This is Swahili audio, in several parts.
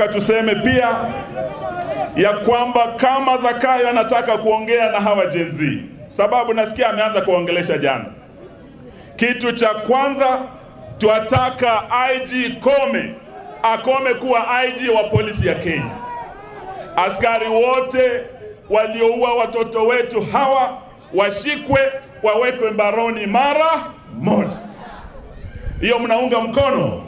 Tuseme pia ya kwamba kama Zakayo anataka kuongea na hawa Gen Z, sababu nasikia ameanza kuongelesha jana. Kitu cha kwanza tuataka IG Kome akome kuwa IG wa polisi ya Kenya. Askari wote walioua watoto wetu hawa washikwe, wawekwe mbaroni mara moja. Hiyo mnaunga mkono?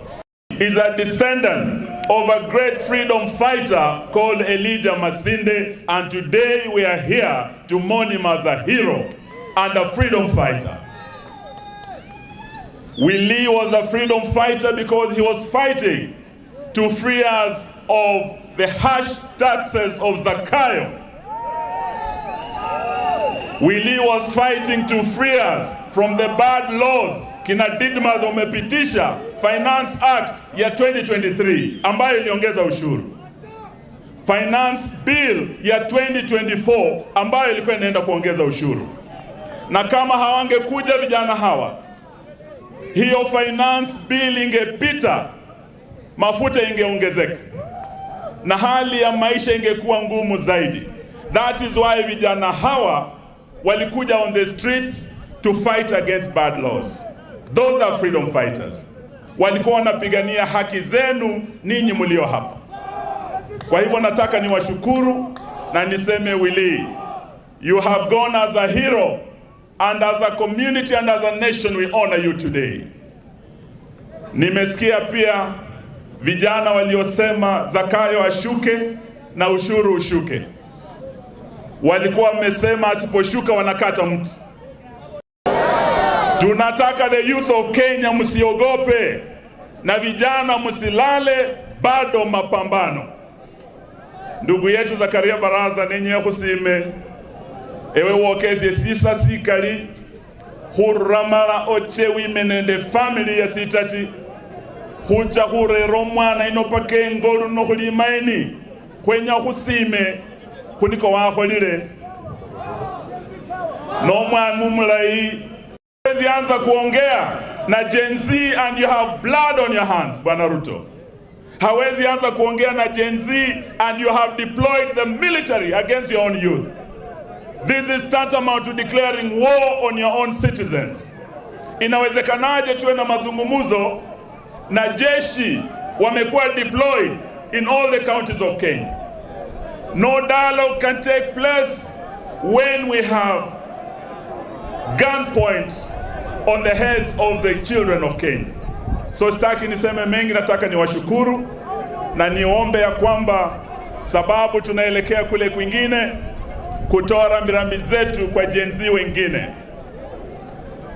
Is a descendant of a great freedom fighter called Elijah Masinde, and today we are here to mourn him as a hero and a freedom fighter. Willie was a freedom fighter because he was fighting to free us of the harsh taxes of Zakayo. Willie was fighting to free us from the bad laws kina Didmas wamepitisha, Finance Act ya 2023 ambayo iliongeza ushuru, Finance Bill ya 2024 ambayo ilikuwa inaenda kuongeza ushuru. Na kama hawangekuja vijana hawa, hiyo Finance Bill ingepita, mafuta ingeongezeka na hali ya maisha ingekuwa ngumu zaidi. That is why vijana hawa walikuja on the streets to fight against bad laws. Those are freedom fighters. Walikuwa wanapigania haki zenu ninyi mlio hapa. Kwa hivyo nataka niwashukuru na niseme Willie, you have gone as a hero, and as a community and as a nation we honor you today. Nimesikia pia vijana waliosema Zakayo ashuke na ushuru ushuke. Walikuwa wamesema asiposhuka wanakata mti. Tunataka the youth of Kenya msiogope, na vijana msilale, bado mapambano. Ndugu yetu Zakaria Baraza nenye khusime ewe wokesye sisa sikali khuramala oche women and family ya sitati khucha khurera omwana ino paka engolu nokhulimaini khwenya khusime khuniko wakholile nomwana umulayi. Anza kuongea na Gen Z and you have blood on your hands, Bwana Ruto. Hawezi anza kuongea na Gen Z and you have deployed the military against your own youth. This is tantamount to declaring war on your own citizens. Inawezekanaje tuwe na mazungumzo na jeshi wamekuwa deployed in all the counties of Kenya? No dialogue can take place when we have gunpoint on the heads of the children of Kenya. So sitaki niseme mengi, nataka niwashukuru na niombe ya kwamba sababu tunaelekea kule kwingine kutoa rambirambi zetu kwa Gen Z wengine.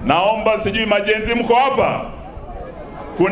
Naomba, sijui majenzi mko hapa?